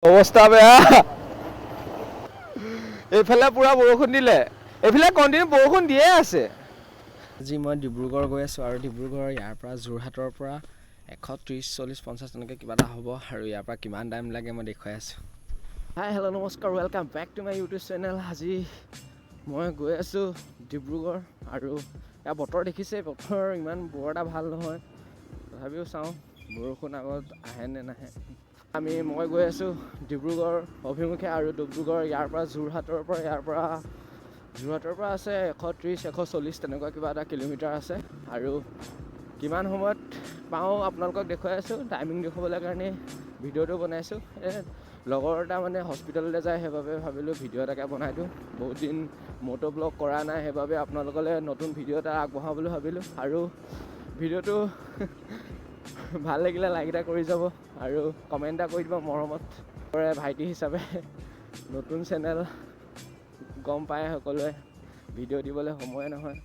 অৱস্থা বেয়া। এইফালে পুৰা বৰষুণ দিলে, এইফালে কণ্টিনিউ বৰষুণ দিয়ে আছে। আজি মই ডিব্ৰুগড় গৈ আছোঁ আৰু ডিব্ৰুগড় ইয়াৰ পৰা যোৰহাটৰ পৰা 130, 40, 50 তেনেকৈ কিবা এটা হ'ব আৰু ইয়াৰ পৰা কিমান টাইম লাগে মই দেখুৱাই আছোঁ। হাই, হেল্ল', নমস্কাৰ, welcome back to my YouTube channel. আজি মই গৈ আছোঁ ডিব্ৰুগড় আৰু ইয়াৰ বতৰ দেখিছে, বতৰ ইমান বৰ এটা ভাল নহয়, তথাপিও চাওঁ বৰষুণ আগত আহে নে নাহে। মই গৈ আছোঁ ডিব্ৰুগড় অভিমুখে আৰু ডিব্ৰুগড় ইয়াৰ পৰা যোৰহাটৰ পৰা ইয়াৰ পৰা যোৰহাটৰ পৰা আছে 130, 140 তেনেকুৱা কিবা এটা কিলোমিটাৰ আছে আৰু কিমান সময়ত পাওঁ আপোনালোকক দেখুৱাই আছোঁ। টাইমিং দেখুৱাবলৈ কাৰণে ভিডিঅ'টো বনাইছোঁ। এই লগৰ এটা মানে হস্পিটেললৈ যায়, সেইবাবে ভাবিলোঁ ভিডিঅ' এটাকে বনাই দিওঁ। বহুত দিন মটো ব্লগ কৰা নাই, সেইবাবে আপোনালোকলৈ নতুন ভিডিঅ' এটা আগবঢ়াওঁ বুলি ভাবিলোঁ। আৰু ভিডিঅ'টো ভাল লাগিলে লাইক এটা কৰি যাব আৰু কমেণ্ট এটা কৰি দিব মৰমত কৰে ভাইটি হিচাপে। নতুন চেনেল গম পায় সকলোৱে, ভিডিঅ' দিবলৈ সময় নহয়।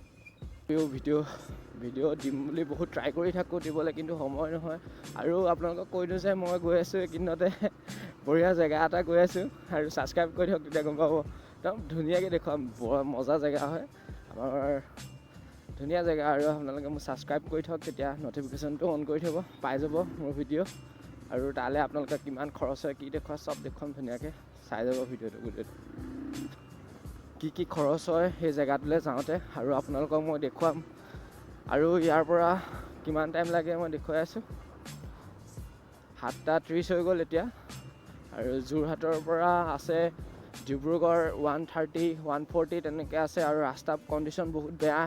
ভিডিঅ' ভিডিঅ' দিম বুলি বহুত ট্ৰাই কৰি থাকোঁ দিবলৈ, কিন্তু সময় নহয়। আৰু আপোনালোকক কৈ দিওঁ যে মই গৈ আছোঁ এইকেইদিনতে বঢ়িয়া জেগা এটা গৈ আছোঁ আৰু ছাবস্ক্ৰাইব কৰি দিয়ক, তেতিয়া গম পাব। একদম ধুনীয়াকৈ দেখুৱাম, বৰ মজা জেগা হয় আমাৰ, ধুনীয়া জেগা। আৰু আপোনালোকে মোক ছাবস্ক্ৰাইব কৰি থওক, তেতিয়া ন'টিফিকেশ্যনটো অন কৰি থ'ব, পাই যাব মোৰ ভিডিঅ'। আৰু তালৈ আপোনালোকে কিমান খৰচ হয় কি দেখুওৱা চব দেখুৱাম, ধুনীয়াকৈ চাই যাব ভিডিঅ'টো গোটেইটো, কি কি খৰচ হয় সেই জেগাটোলৈ যাওঁতে আৰু আপোনালোকক মই দেখুৱাম। আৰু ইয়াৰ পৰা কিমান টাইম লাগে মই দেখুৱাই আছোঁ। 7:30 হৈ গ'ল এতিয়া আৰু যোৰহাটৰ পৰা আছে ডিব্ৰুগড় 130, 140 তেনেকৈ আছে। আৰু ৰাস্তা কণ্ডিশ্যন বহুত বেয়া,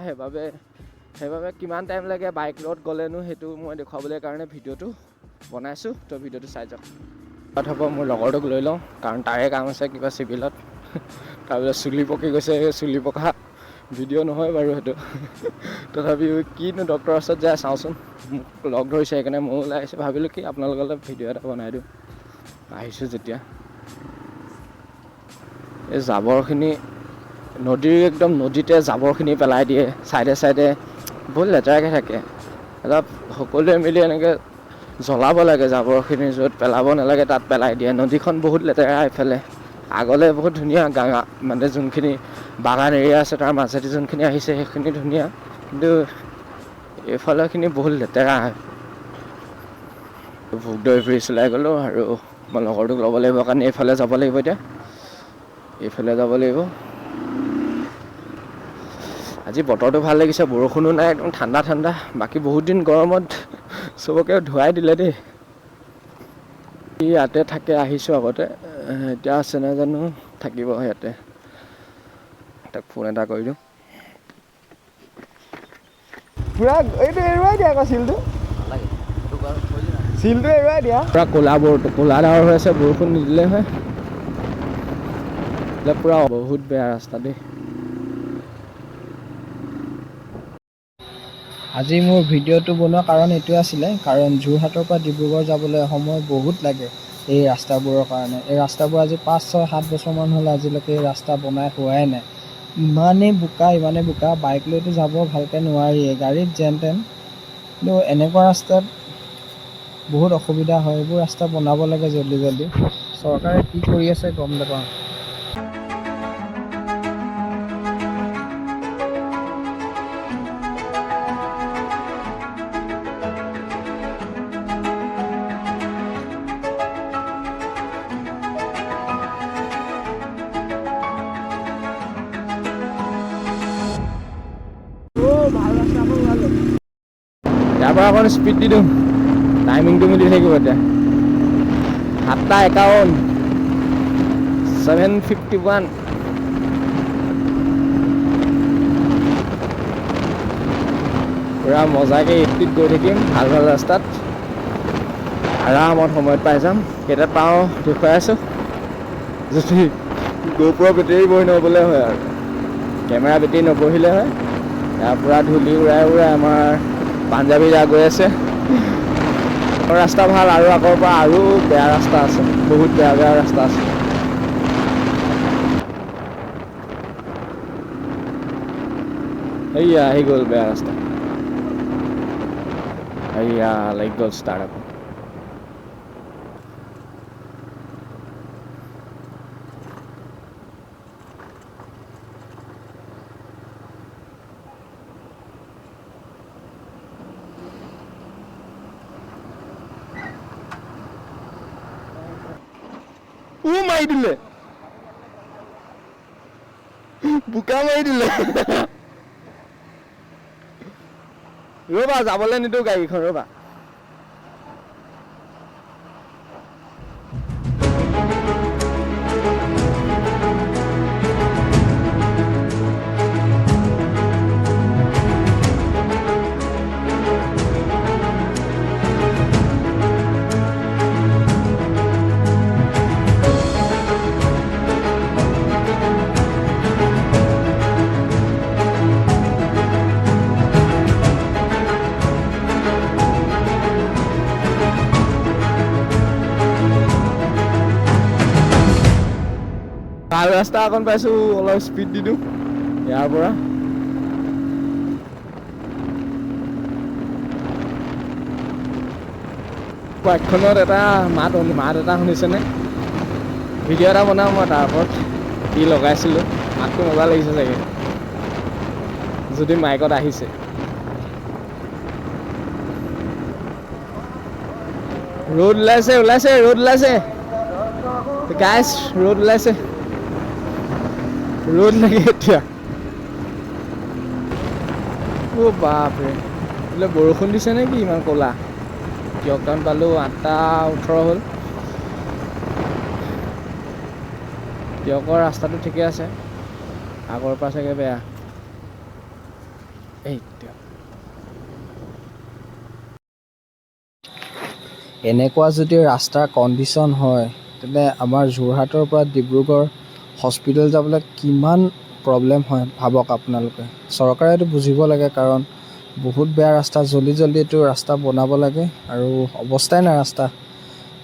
সেইবাবে কিমান টাইম লাগে বাইকত গ'লেনো সেইটো মই দেখুৱাবলৈ কাৰণে ভিডিঅ'টো বনাইছোঁ। তো ভিডিঅ'টো চাই যাওক। হ'ব, মোৰ লগৰটোক লৈ লওঁ, কাৰণ তাৰে কাম আছে কিবা চিভিলত। তাৰপিছত চুলি পকি গৈছে, চুলি পকা ভিডিঅ' নহয় বাৰু সেইটো, তথাপিও কিনো ডক্টৰৰ ওচৰত যায় চাওঁচোন। মোক লগ ধৰিছে, সেইকাৰণে ময়ো ওলাই আহিছোঁ। ভাবিলোঁ কি আপোনালোকৰ ভিডিঅ' এটা বনাই দিওঁ আহিছোঁ যেতিয়া। এই জাবৰখিনি নদীৰ একদম নদীতে জাবৰখিনি পেলাই দিয়ে, ছাইডে ছাইডে বহুত লেতেৰাকৈ থাকে। অলপ সকলোৱে মিলি এনেকৈ জ্বলাব লাগে জাবৰখিনি, য'ত পেলাব নালাগে তাত পেলাই দিয়ে। নদীখন বহুত লেতেৰা এইফালে, আগলৈ বহুত ধুনীয়া গাঙা, মানে যোনখিনি বাগান এৰিয়া আছে তাৰ মাজেদি যোনখিনি আহিছে সেইখিনি ধুনীয়া, কিন্তু এইফালৰখিনি বহুত লেতেৰা। ভোগদৈ ব্ৰিজ ওলাই গ'লোঁ আৰু মই লগৰটোক ল'ব লাগিব কাৰণে এইফালে যাব লাগিব, এতিয়া এইফালে যাব লাগিব। আজি বতৰটো ভাল লাগিছে, বৰষুণো নাই, একদম ঠাণ্ডা ঠাণ্ডা। বাকী বহুত দিন গৰমত চবকে ধুৱাই দিলে দেই। ইয়াতে থাকে আহিছোঁ আগতে, এতিয়া আছে নাই জানো, থাকিব ইয়াতে। তাক ফোন এটা কৰি দিওঁ। পূৰা এইটো এৰুৱাই দিয়া আকৌ চিলটো, চিলটো এৰুৱাই দিয়া। পূৰা ক'লা বৰ ক'লা ডাৱৰ হৈ আছে, বৰষুণ নিদিলে হয়। পূৰা বহুত বেয়া ৰাস্তা দেই। আজি মোৰ ভিডিঅ'টো বনোৱা কাৰণ এইটোৱে আছিলে, কাৰণ যোৰহাটৰ পৰা ডিব্ৰুগড় যাবলৈ সময় বহুত লাগে এই ৰাস্তাবোৰৰ কাৰণে। এই ৰাস্তাবোৰ আজি 5, 6, 7 বছৰমান হ'ল, আজিলৈকে এই ৰাস্তা বনাই হোৱাই নাই। ইমানেই বোকা, ইমানেই বোকা, বাইক লৈতো যাব ভালকৈ নোৱাৰিয়ে, গাড়ীত যেন তেন। কিন্তু এনেকুৱা ৰাস্তাত বহুত অসুবিধা হয়। এইবোৰ ৰাস্তা বনাব লাগে জল্দি জল্দি। চৰকাৰে কি কৰি আছে গম নাপাওঁ। ইয়াৰ পৰা অকণ স্পীড দি দিওঁ, টাইমিংটো মিলি থাকিব। এতিয়া 7:51, 7:51। পূৰা মজাকৈ এইটিত গৈ থাকিম, ভাল ভাল ৰাস্তাত আৰামত সময়ত পাই যাম। কেইটাত পাওঁ দেখুৱাই আছোঁ। যদি গোপ্ৰ বেটেৰী বহি নগ'লে হয় আৰু কেমেৰা বেটেৰী নবহিলে হয়। ইয়াৰ পৰা ধূলি উৰাই উৰাই আমাৰ পাঞ্জাবী দা গৈ আছে। ৰাস্তা ভাল আৰু আগৰ পৰা আৰু বেয়া ৰাস্তা আছে, বহুত বেয়া বেয়া ৰাস্তা আছে। এইয়া আহি গ'ল বেয়া ৰাস্তা, এইয়া লাগি গ'ল ষ্টাৰ্ট আকৌ। উ মাৰি দিলে, বোকা মাৰি দিলে। ৰ'বা, যাবলৈ নিদিওঁ গাড়ীখন, ৰ'বা। ভাল ৰাস্তা অকণ পাইছোঁ, অলপ স্পীড দি দিওঁ ইয়াৰ পৰা। বাইকখনত এটা মাত মাত এটা শুনিছেনে? ভিডিঅ' এটা বনাম মই তাৰ ওপৰত, কি লগাইছিলোঁ, মাতটো মজা লাগিছে চাগে যদি মাইকত আহিছে। ৰ'দ ওলাইছে, ওলাইছে, ৰ'দ ওলাইছে গাইছ, ৰ'দ ওলাইছে, ৰ'দ লাগে এতিয়া। অ' বাপৰে, বোলে বৰষুণ দিছে নে কি ইমান ক'লা? টীয়ক টাউন পালোঁ, 8:18 হ'ল। টীয়কৰ ৰাস্তাটো ঠিকে আছে, আগৰ পৰা চাগে বেয়া। এই এনেকুৱা যদি ৰাস্তাৰ কণ্ডিশ্যন হয়, তেন্তে আমাৰ যোৰহাটৰ পৰা ডিব্ৰুগড় হস্পিটেল যাবলৈ কিমান প্ৰব্লেম হয় ভাবক আপোনালোকে। চৰকাৰে এইটো বুজিব লাগে, কাৰণ বহুত বেয়া ৰাস্তা, জল্দি জল্দি এইটো ৰাস্তা বনাব লাগে। আৰু অৱস্থাই নাই ৰাস্তা,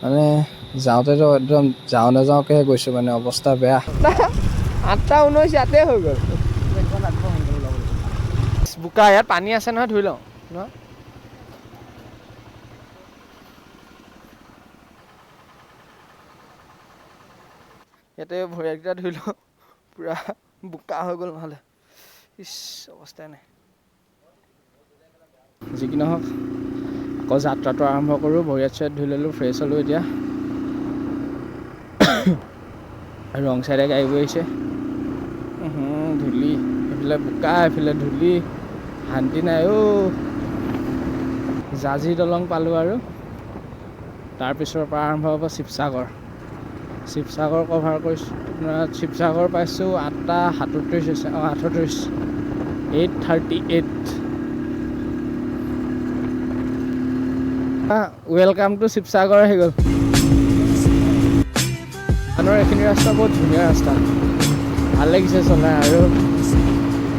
মানে যাওঁতেতো একদম যাওঁ নাযাওঁকৈহে গৈছোঁ, মানে অৱস্থা বেয়া। 8:19 ইয়াতে হৈ গ'ল। বোকা, ইয়াত পানী আছে নহয়, ধুই লওঁ ন। ইয়াতে ভৰিকেইটা ধুই লওঁ, পূৰা বোকা হৈ গ'ল নহ'লে। ইছ, অৱস্থাই নাই। যি কি নহওক, আকৌ যাত্ৰাটো আৰম্ভ কৰোঁ। ভৰি হাত চৰি ধুই ল'লোঁ, ফ্ৰেছ হ'লোঁ এতিয়া। ৰং চাইডে গাড়ী গৈ আহিছে। ধূলি, এইফালে বোকা, এইফালে ধূলি, শান্তি নাই অ'। জাঁজী দলং পালোঁ আৰু তাৰপিছৰ পৰা আৰম্ভ হ'ব শিৱসাগৰ। শিৱসাগৰ কভাৰ কৰিছোঁ আপোনাৰ, শিৱসাগৰ পাইছোঁ 8:37 হৈছে, অঁ 38, 8:38। Welcome to Sivasagar আহি গ'ল। আমাৰ এইখিনি ৰাস্তা বহুত ধুনীয়া ৰাস্তা, ভাল লাগিছে চলাই। আৰু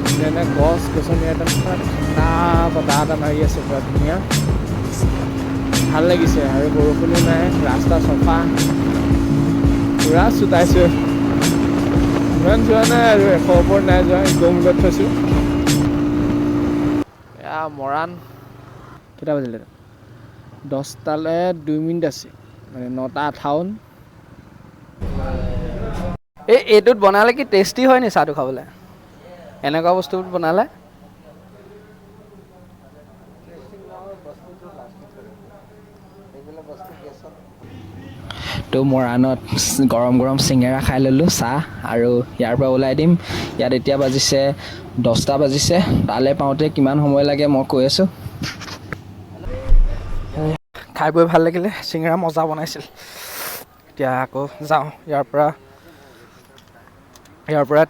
ধুনীয়া গছ গছনি, একদম পূৰা ঠাণ্ডা বতাহ এটা মাৰি আছে, পূৰা ধুনীয়া, ভাল লাগিছে। আৰু বৰষুণো নাই, ৰাস্তা চফা, পূৰা চোতাইছোঁ। ইমান যোৱা নাই আৰু, 100 ওপৰত নাই যোৱা, গৌমুখত থৈছোঁ। এয়া মৰাণ। কেইটা বাজিলে? 10টালৈ 2 মিনিট আছে, মানে 9:58। এই এইটোত বনালে কি টেষ্টি হয় নি চাহটো খাবলৈ? এনেকুৱা বস্তুবোৰ বনালে? তো মৰাণত গৰম গৰম চিঙেৰা খাই ল'লোঁ, চাহ, আৰু ইয়াৰ পৰা ওলাই দিম। ইয়াত এতিয়া বাজিছে 10টা বাজিছে, তালৈ পাওঁতে কিমান সময় লাগে মই কৈ আছোঁ। খাই বৈ ভাল লাগিলে, চিঙেৰা মজা বনাইছিল। এতিয়া আকৌ যাওঁ ইয়াৰ পৰা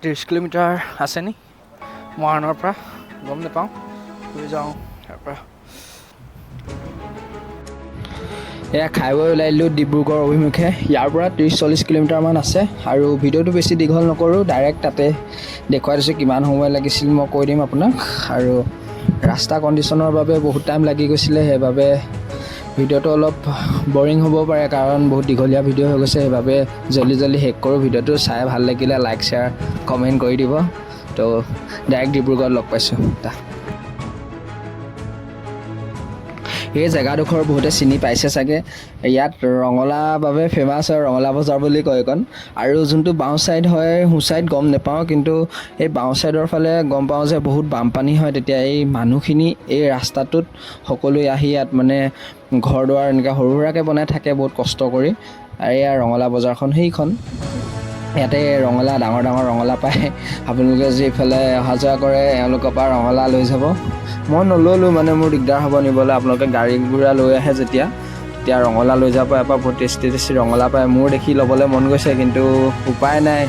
30 কিলোমিটাৰ আছে নি মৰাণৰ পৰা, গম নাপাওঁ, গৈ যাওঁ ইয়াৰ পৰা। এয়া খাই বৈ ওলাই দিলোঁ ডিব্ৰুগড় অভিমুখে। ইয়াৰ পৰা 30-40 কিলোমিটাৰমান আছে। আৰু ভিডিঅ'টো বেছি দীঘল নকৰোঁ, ডাইৰেক্ট তাতে দেখুৱাই দিছোঁ কিমান সময় লাগিছিল মই কৈ দিম আপোনাক। আৰু ৰাস্তা কণ্ডিশ্যনৰ বাবে বহুত টাইম লাগি গৈছিলে, সেইবাবে ভিডিঅ'টো অলপ বৰিং হ'ব পাৰে, কাৰণ বহুত দীঘলীয়া ভিডিঅ' হৈ গৈছে। সেইবাবে জল্দি জল্দি শেষ কৰোঁ ভিডিঅ'টো। চাই ভাল লাগিলে লাইক শ্বেয়াৰ কমেণ্ট কৰি দিব। তো ডাইৰেক্ট ডিব্ৰুগড়ত লগ পাইছোঁ। এই জেগাডোখৰ বহুতে চিনি পাইছে চাগে। ইয়াত ৰঙলা বাবে ফেমাছ হয়, ৰঙলা বজাৰ বুলি কয় এইকণ। আৰু যোনটো বাওঁ ছাইড হয়, সোঁ ছাইড গম নেপাওঁ, কিন্তু এই বাওঁ ছাইডৰ ফালে গম পাওঁ যে বহুত বানপানী হয়। তেতিয়া এই মানুহখিনি এই ৰাস্তাটোত সকলোৱে আহি ইয়াত মানে ঘৰ দুৱাৰ এনেকৈ সৰু সুৰাকৈ বনাই থাকে বহুত কষ্ট কৰি। আৰু এয়া ৰঙলা বজাৰখন সেইখন। ইয়াতে ৰঙালাও, ডাঙৰ ডাঙৰ ৰঙালাও পায়। আপোনালোকে যদি এইফালে অহা যোৱা কৰে, এওঁলোকৰ পৰা ৰঙালাও লৈ যাব। মই নল'লোঁ, মানে মোৰ দিগদাৰ হ'ব নিবলৈ। আপোনালোকে গাড়ী ঘোঁৰা লৈ আহে যেতিয়া, তেতিয়া ৰঙালাও লৈ যাব। ইয়াৰ পৰা বহুত টেষ্টি টেষ্টি ৰঙালাও পায়। মোৰ দেখি ল'বলৈ মন গৈছে, কিন্তু উপায় নাই,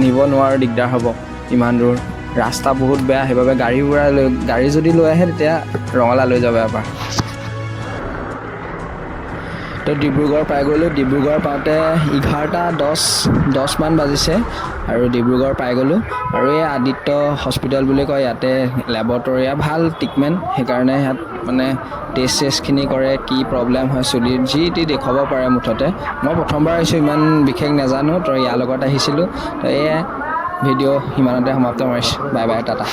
নিব নোৱাৰোঁ, দিগদাৰ হ'ব। ইমান দূৰ ৰাস্তা বহুত বেয়া, সেইবাবে গাড়ী ঘোঁৰা লৈ, গাড়ী যদি লৈ আহে, তেতিয়া ৰঙালাও লৈ যাব ইয়াৰ পৰা। তো ডিব্ৰুগড় পাই গ'লোঁ। ডিব্ৰুগড় পাওঁতে 11টা 10মান বাজিছে আৰু ডিব্ৰুগড় পাই গ'লোঁ। আৰু এই আদিত্য হস্পিটেল বুলি কয়, ইয়াতে লেবৰেটৰীয়া ভাল ট্ৰিটমেণ্ট। সেইকাৰণে ইয়াত মানে টেষ্ট চেষ্টখিনি কৰে, কি প্ৰব্লেম হয় চুলিৰ, যি টি দেখুৱাব পাৰে মুঠতে। মই প্ৰথমবাৰ আহিছোঁ, ইমান বিশেষ নাজানো। তো ইয়াৰ লগত আহিছিলোঁ। তো এয়াই, ভিডিঅ' সিমানতে সমাপ্ত মাৰিছোঁ। Bye bye, Tata.